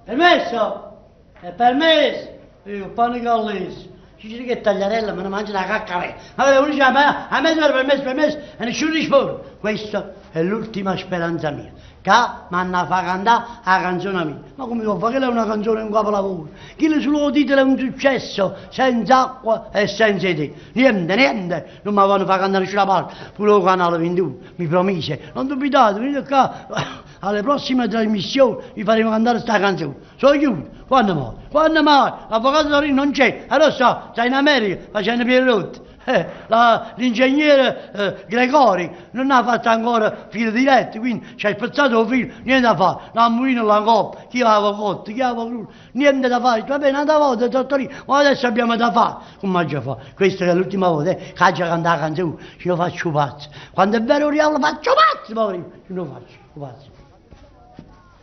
Permesso? È permesso? Io pane gallese. Ci dice che tagliarella, me ne mangio la cacca. Ma uno dice, a me, a me era permesso, permesso, e nessuno risponde. Questa è l'ultima speranza mia. Che mi fa cantare la canzone mia. Ma come devo fare? Quella è una canzone, un capolavoro. Chi solo titolo è un successo, senza acqua e senza te. Niente, niente, non mi vanno far cantare nessuna parte. Pure il canale 21 mi promise. Non dubitate, venite qua, alle prossime trasmissioni vi faremo cantare questa canzone. Sono chiuso. Quando mai? Quando mai? L'avvocato Torino non c'è. Allora sta, sta in America facendo Pierrotti. L'ingegnere Gregori non ha fatto ancora filo diretto, quindi ci ha spezzato il filo, niente da fare, la muina la coppa, chi l'aveva cotto, chi l'aveva crudo, niente da fare, va bene, un'altra volta, dottorino, ma adesso abbiamo da fare, come già fa? Questa è l'ultima volta, che già cantare la canzone, ci lo faccio pazzo, quando è vero diavolo faccio pazzo, poverino, ci lo faccio pazzo.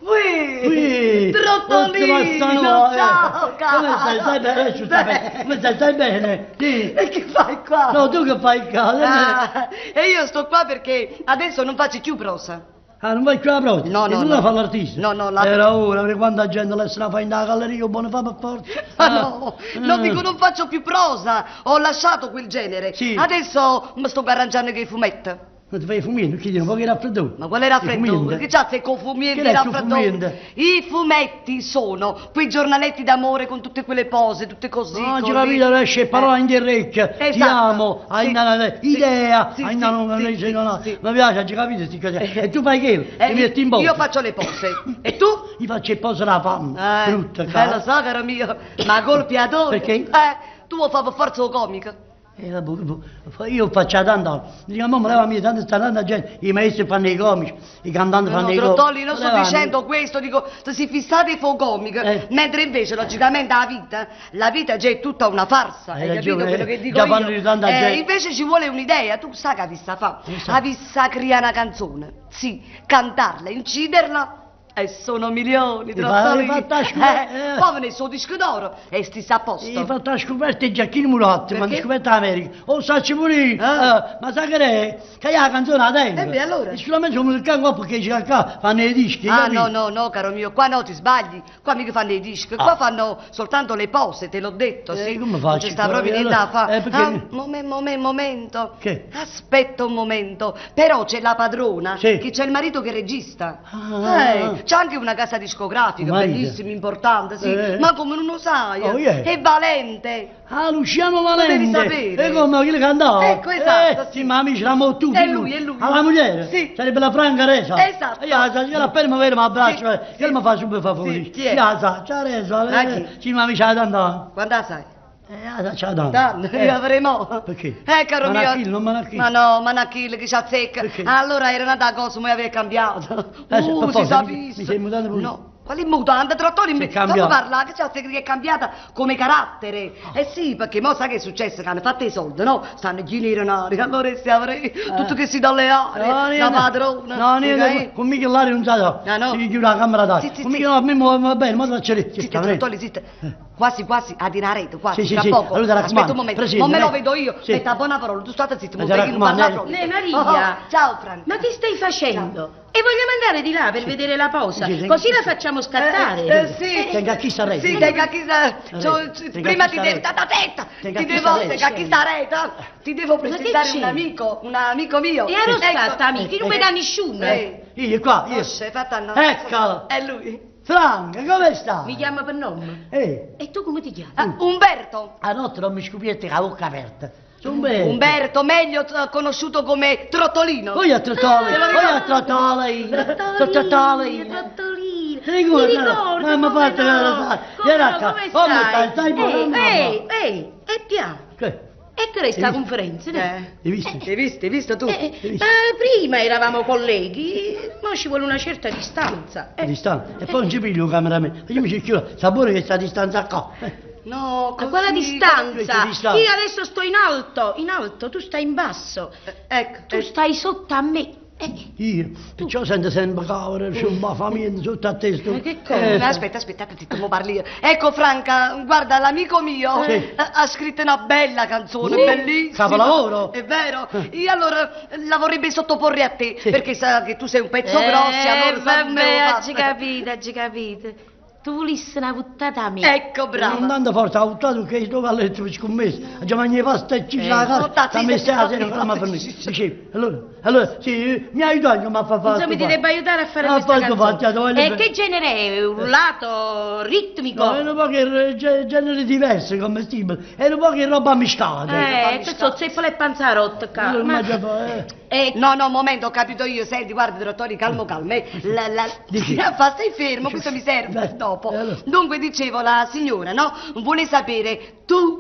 Ui, Trottolino, ciao caro. Come stai? Stai bene? Stai bene? Come stai? Stai bene? Sì. E che fai qua? No, tu che fai qua? Ah, e io sto qua perché adesso non faccio più prosa. Ah, non fai più la prosa? No, no, e tu no. la fa l'artista? No, no, la... Era ora, perché quanta gente la se la fa in la galleria, buona fa per forza. Ma no, non dico non faccio più prosa, ho lasciato quel genere. Sì. Adesso mi sto arrangiando con i fumetti. Ma ti fai i fumienti, chiedi un po' che raffreddore. Ma qual è raffreddore? Che c'ha se con fumienti Che è il raffreddore? fumiente? I fumetti sono quei giornaletti d'amore con tutte quelle pose, tutte così. No, così. ci capito, esce parola in orecchia, Esatto. ti amo, Sì. sì. idea, Sì, ai sì, na- no, sì, no, sì, no, no. sì. Mi piace, ci capito, sti cose. E tu fai che? Ti metti in bocca. Io faccio le pose. E tu? Io faccio il poso la fame, brutta, lo so, caro mio, ma colpi adoro. Perché? Tu vuoi fare per forza il comico. Vabbè, io faccio tanto, dico, mamma leva mia, tanto sta tanta gente, i maestri fanno i comici, i cantanti No, fanno i comici. Trottoli, non sto Leva mia. dicendo questo, dico, se si fissate fo comico, mentre invece logicamente la vita già è tutta una farsa, Hai hai capito ragione, quello che dico già io? fanno di tanta gente. Invece ci vuole un'idea, tu sai che avissa fa? so. Avissa creare una canzone, sì, cantarla, inciderla, e sono milioni, Ti fa- Trottoli. hai fatto la scoperta, eh. Poi ne so disco d'oro e sti a posto. Hai fatto la scoperta di Giacchino Muratti, ma Perché? hanno scoperto l'America. Oh, sacci pure io. Ma sai che è? Che io la canzone la tengo. Eh beh, allora. E solamente sono il qua perché c'è qua, fanno i dischi, Ah capito? no no no caro mio, qua no ti sbagli, qua mica fanno i dischi, qua fanno soltanto le pose, te l'ho detto, sì. Ah. come Non faccio ci sta qua? proprio niente da fare. Perché- Ah, momento. Che? Aspetta un momento, però c'è la padrona, Sì. che c'è il marito che regista. Ah. C'è anche una casa discografica, Marito. bellissima, importante, sì. Eh. Ma come non lo sai? Oh, yeah. È valente. Ah, Luciano Lo Valente. devi sapere. E come, chi le cantava? Ecco, esatto, sì, ma amici, l'amo tutti. È lui, è lui. Alla moglie? Sì. Sarebbe la Franca Resa. Esatto. Io la so, io appena mi vedo mi abbraccio, Sì, eh, che mi fa subito favore. Sì, chi è? Io la so, ciao Resa. Ma chi? Sì, ma amici, la tanto. Quando la sai? La so, ciao tanto. Tanto, io avremo. Perché? Caro mio. Manachil, non Manachil. Ma no, Manachil che ci azzecca. Perché? Allora era nata a Cosmo e aveva cambiato. Eh, sì, per si forza, sapisse. mi sei mutato pure. No. Quale mutanda? Trattori, Si è mi cambiato. fammi parlare, che c'è che è cambiata come carattere. Eh sì, perché mo sai che è successo? Che hanno fatto i soldi, no? Stanno girando allora si avrei tutto che si dà le arie, No, la niente. padrona. No, niente, Ok? con mica l'aria non sa. No, no. Si chiude la camera d'aria. Sì, sì, Con sì. mica no, a me va bene, ma ti faccio lì. Zitta, Trottoli, zitta. Quasi, quasi, a dinarete, quasi, Sì, sì, tra sì. poco. Allora, ti Aspetta raccomando, un momento, Presidente, ma me lo lei- vedo io. Sì. Metta buona parola, tu state zitto, Ma non ti devi non raccomando, parlare eh. proprio. Ne, Maria. Oh, ciao Franca. Ma che stai facendo? E vogliamo andare di là per vedere la posa, Sì, sì. così la facciamo scattare. Sì. Tenga chi sta rete. Sì, tenga chi sta... Tenga Prima chi ti sta devo... rete. Tata tetta! Tenga Ti chi devo... sta rete. Tenga chi sta rete! Ti devo Ma che presentare c'è? un amico, un amico mio. E ero Ecco. stata amici, non mi dà nessuno. Sì. Io qua, io. Osce, fatta no. Eccolo. È lui. Franca, come sta? Mi chiama per nome. Eh, E tu come ti chiami? Ah, Umberto. a notte non mi scopiette la bocca aperta. Sono bello. Umberto, meglio conosciuto come Trottolino. Voglio a Trottoli, Te lo voglio a ricordi? Trottoli, Trottolino, Trottoli. Trottolino. Ti ricordi? Mi ricordo, Mamma come fatta no, la sai. Come Vieni no, qua. come Come stai? Stai Ehi, buono? Ehi, ehi, e piano. Che? E che resta la conferenza? Eh. Hai visto? Hai visto, hai visto tu? Ma prima eravamo colleghi, ma ci vuole una certa distanza. A distanza. E poi non ci piglio un cameraman. Io mi ci chiudo. Sapore che sta a distanza qua. No, A quale così. distanza? Questa distanza. Io adesso sto in alto, in alto, tu stai in basso. Ecco. Tu stai sotto a me. Io, perciò sento sempre cavolo, c'è un famiglia sotto a testa. Ma che cosa? Aspetta, aspetta, zitto, mo parli io. Ecco Franca, guarda, l'amico mio Sì. ha scritto una bella canzone, Sì. bellissima. Capolavoro. È vero. Io allora la vorrebbe sottoporre a te, Sì. perché sa che tu sei un pezzo grosso, allora sa come vabbè, lo oggi fa. capite, oggi capite. Tu vulisse 'na vuttata 'a me. Ecco, brava. Non tanto forte, ha buttato che sto a letto per scommesso. Già mangia pasta e ci la casa, sta messa la sera, ancora mi fa Dicevo, allora, allora, sì, mi aiuta ma fa fare. Insomma, ti debbo aiutare a fare Ah, questa fatto, canzone. fatto, voglio E bene. che genere è? Urlato, ritmico? No, è un po' che genere diverso come stile, è un po' che roba miscata. Che so, zeppola e panzerotto, qua. Allora, Ma- ma già fa, eh. No, no, un momento, ho capito io. Senti, guarda, Trattori, calmo, calmo. La, la... Dici. Fa, stai fermo, questo mi serve Beh, dopo. allora. Dunque, dicevo, la signora, no? Vuole sapere tu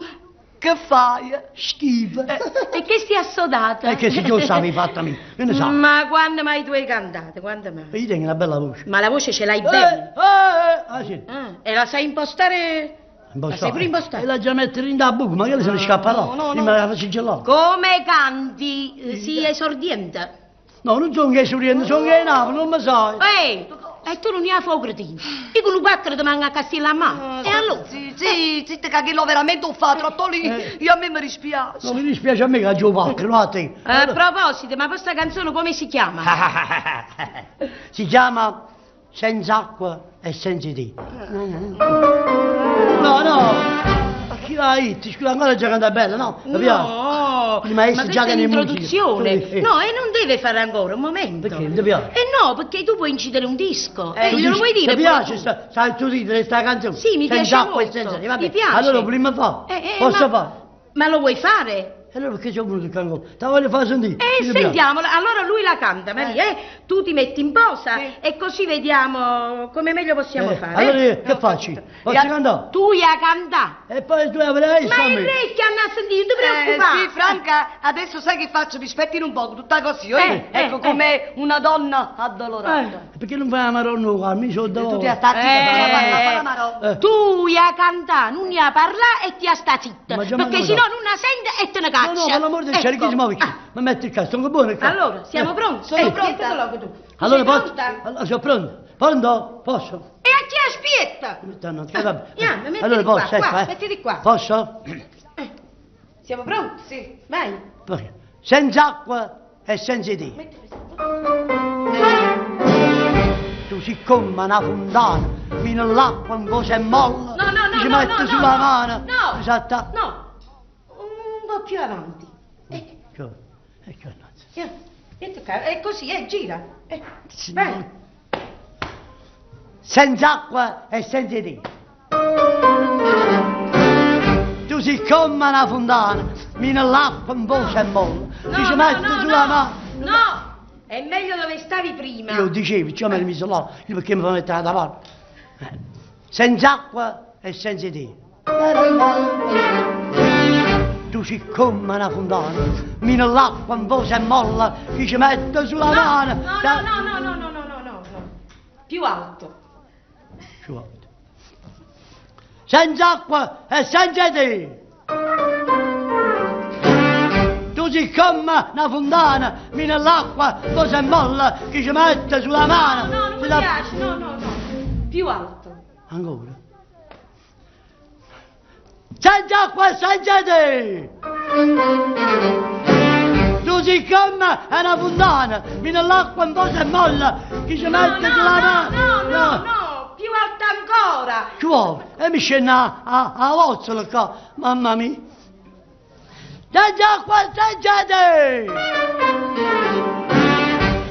che fai? Schifo. E che stia assodata? È che se tu sai fatta me, che ne sa? Ma quando mai tu hai cantato? Quando mai? Io tengo una bella voce. Ma la voce ce l'hai bene. Ah, sì. Ah, e la sai impostare? La sai pure impostare? E la già mettere in da buca, ma che se ne scappa là. no, no. Prima la faccio gelare. Come canti? Sì, esordiente. No, non sono che sorriendo, sono che in Napoli, non mi sai. Ehi, e tu non ne hai fuoco cretino. Io con un quattro ti manca a Castellammare. E allora? Sì, sì, sì, che l'ho veramente ho fatto, Trattori, io a me mi dispiace. Non mi dispiace a me che giù pacco, no a te. A proposito, ma questa canzone come si chiama? Si chiama Senza acqua e senza te. No, no. Ma chi l'ha detto? Scusa, ancora già canta bella, no? Mi piace. No, Il maestro ma già questa è tiene musica. un'introduzione. Sì. No, e non deve fare ancora, un momento. Perché? Non ti piace? Eh no, perché tu puoi incidere un disco. Tu glielo dici, vuoi dire? Ti pure piace? tu? Sai il tuo titolo di sta canzone? Sì, mi senza piace acqua e molto. senza te, vabbè. Mi piace. Allora prima fa. Posso fare? Ma lo vuoi fare? E allora perché sono venuto qua ancora? Te voglio far sentire. Ti piace? Sentiamola. Allora lui la canta, Maria, eh? Tu ti metti in posa e così vediamo come meglio possiamo fare. Allora eh? io che faccio? Posso cantare? Tu ya cantà. E poi tu avrai Ma il re che hanno sentito, non ti preoccupare. Sì, Franca, adesso sai che faccio? Mi spettino un po', tutta così, eh? Ecco, come una donna addolorata. Perché non fai la maronna qua? Mi sono Tu ti sta zitta, la maronna. Tu ya cantà, non ya parlà e ti sta zitta. Ma già Perché mi sennò hanno non la sente e te ne caccia. No, no, per l'amor del cielo, Ecco. chi si muove? Mi metti il cazzo, sono buono qua. Allora, siamo pronti? Sono pronta. Mettitelo loco tu. Allora Sei posso? pronta? Allora, sono pronto. Pronto? Posso? E a chi aspetta? No, no, vabbè. Andiamo, mettiti Allora qua, posso, ecco, qua, eh. mettiti qua. Posso? Siamo pronti? Sì. Vai. Perché? Senza acqua e senza te. Tu sei come una fontana, fino all'acqua un po' si molla. No, no, no, Ti no, metti no, sulla no, mano. no. Esatto. No, un po' più avanti. Ecco, ecco, Via, vieni qua. È così, gira. Vai. Senza acqua e senza te. Tu sei come una fontana, fino all'acqua un po' si molla. No, Ti ci no, metti no, sulla no. mano. No, è meglio dove stavi prima. Io dicevo, cioè mi ero messo là, io perché mi fa mettere da parte. Senza acqua e senza te. Tu sei come una fontana, mino l'acqua un po' si molla, chi ci mette sulla No, mano. no, no, no, no, no, no, no, no, no. Più alto. Più alto. Senza acqua e senza te. Tu sei come una fontana, mino l'acqua un po' si molla, chi ci mette sulla mano. No, non mi Sulla- piace, no, no, no. Più alto. Ancora. Senza acqua e senza te! Tu sei come una fontana, viene l'acqua un po' si molla, chi ci No, mette no, sulla no, mano. no, no, no, più alto ancora. Ci vuole? E mi scende a vozzola qua, mamma mia. Senza acqua e senza te!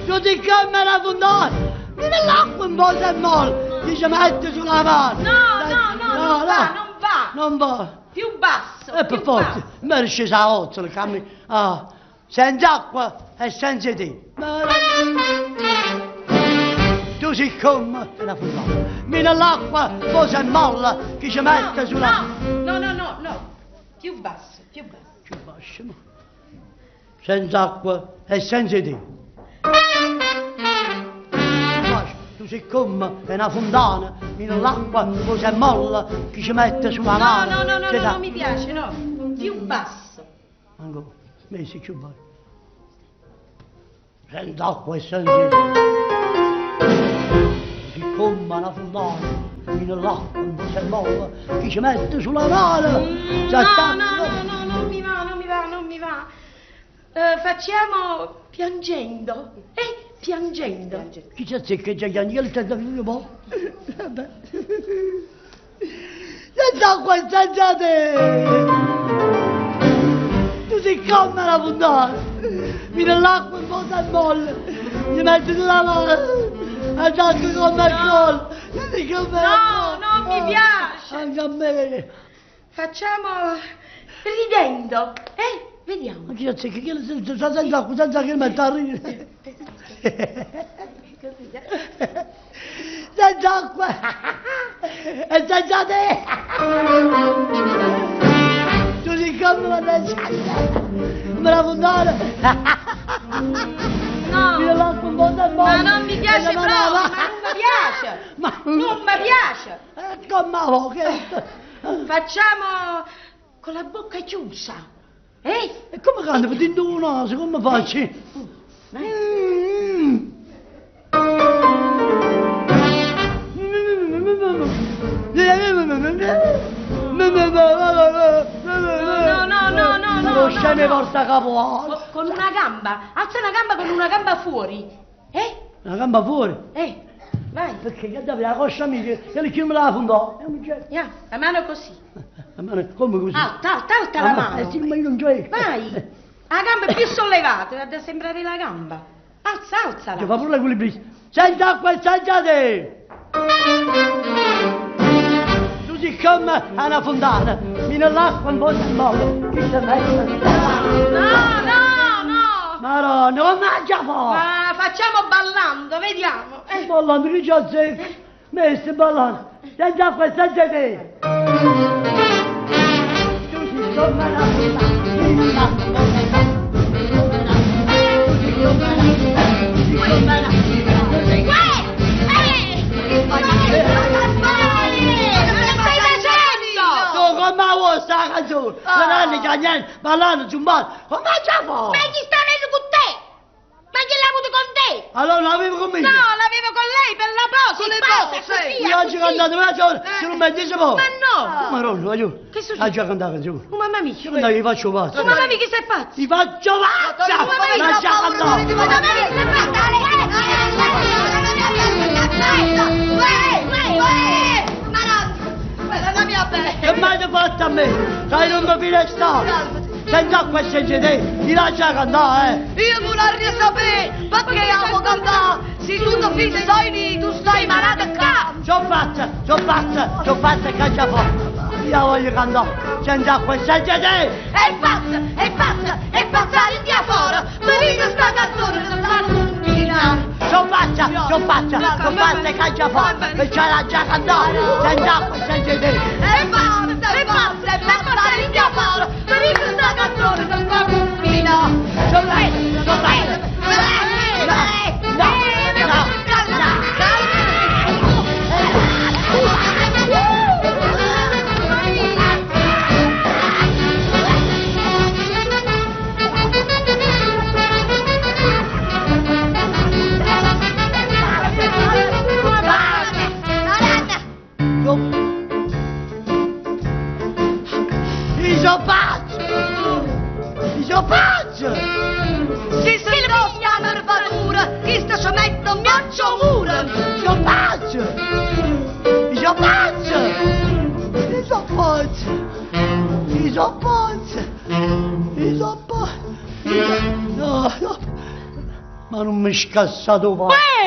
Tu sei come una fontana, viene l'acqua un po' si molla, chi ci mette sulla mano. No, no, no, non va, non va. Non va. Più basso. E per più forza, basso. mi ero scesa la vozzola, ah, senza acqua e senza te. Tu sei come una fontana, mina l'acqua, poi si molla, chi ci mette sulla... No, no, no, no. Più basso, più basso. Più basso, ma... Senza acqua e senza te. Basso, Tu sei come una fontana, mina l'acqua, poi si molla, chi ci mette sulla No, mano. no, no, no, Si no, dà- non mi piace, no. Più basso. Ancora, messi più basso. Senza acqua e senza te. Siccome una fontana, fino l'acqua un po' si molla, chi ci mette sulla mano? No, no, no, no, non mi va, non mi va, non mi va. Facciamo piangendo. Piangendo. Chi c'è che c'è chiange? Io senza figlio mo. Vabbè. Senza acqua e senza te. Tu sei come la fontana. Mira l'acqua in posa e molle. Gli metti la mano. Attacca come il collo. Tu sei come la No, non mi piace. Anche a me. Facciamo ridendo, eh? Vediamo. Ma chi c'è che chi senza senza acqua, senza che metta a ridere. Senza acqua e senza te. Tu sei come la come la fontana. No. Mira l'acqua un po' da Ma non mi piace E la proprio, mano- ma non mi piace. Ma Non mi piace. Come la che Facciamo con la bocca chiusa. Eh? E come canto? Vedendo un naso, come faccio? Mm. No, no, no, no, no. Lo no, scemo no. porta capo. Con una gamba. Alza una gamba con una gamba fuori. Eh? Una gamba fuori. Vai. Perché che deve la coscia mia, che le chiudo la fondò. È un genio. Ya, la mano così. La mano, come così? Alta, alta, alta la mano. Eh sì, ma io non gioco. Vai. La gamba è più sollevata, deve sembrare la gamba. Alza, alzala. Che fa pure l'equilibrista. Senza acqua e senza te! Tu sei come una fontana, mi nell'acqua un po' di modo. Chi si mette? No, no, no. Madonna, come mangia fuori? Ma facciamo ballando, vediamo. Ballando, che c'è zecca? Me stai ballando. Senza acqua e senza te! Tu sei come una fontana, mi nell'acqua un po' di modo. Tu sei come una fontana, tu sei come una Tu come vuoi sta canzone? Non hanno già niente, ballando, zumbando. Come mangia fuori? Ma chi sta avendo con te? Ma chi l'ha avuto con te? Allora l'avevo con me. No, l'avevo con lei per la posa, Con le in posa, pose. così, Io oggi ho così. cantato una sola, se non mi dice poi. Ma no! Madonna, voglio. Che succede? Ha già cantato canzone. Oh, mamma mia. Io gli faccio pazzo. Oh, mamma mia, che sei pazzo? Ti faccio pazza! Mamma mia, Ma già cantato. Mamma mia, che sei pazzo? Che mai ti fatto a me? Sai non mi fine sta. Senza acqua e senza te, ti lascia cantare, eh. Io vorrei sapere perché amo cantare. Se tu ti fidi, tu stai malata qua. Sono pazza, sono pazza, sono pazza e caccia fuori. Io voglio cantare, senza acqua e senza te. È pazza, è pazza, è pazza di fuori. Mi dice sta canzone, non la combina. Sono pazza, sono pazza, sono pazza e caccia fuori. Perché la già cantare, senza acqua e senza te. È pazza, è pazza, è pazza di fuori. Mi dice sta canzone, non la combina. Sono pazza, sono pazza. No, no, no, no. Io sono pazzo! Io sono pazzo! Se si tosta nervatura, chi sta ci mette un miaccio muro. Sono pazzo! Io sono pazzo! Io sono pazzo! Io sono pazzo! Io sono pazzo! No, no! Ma non mi scassato pazzo! Uè!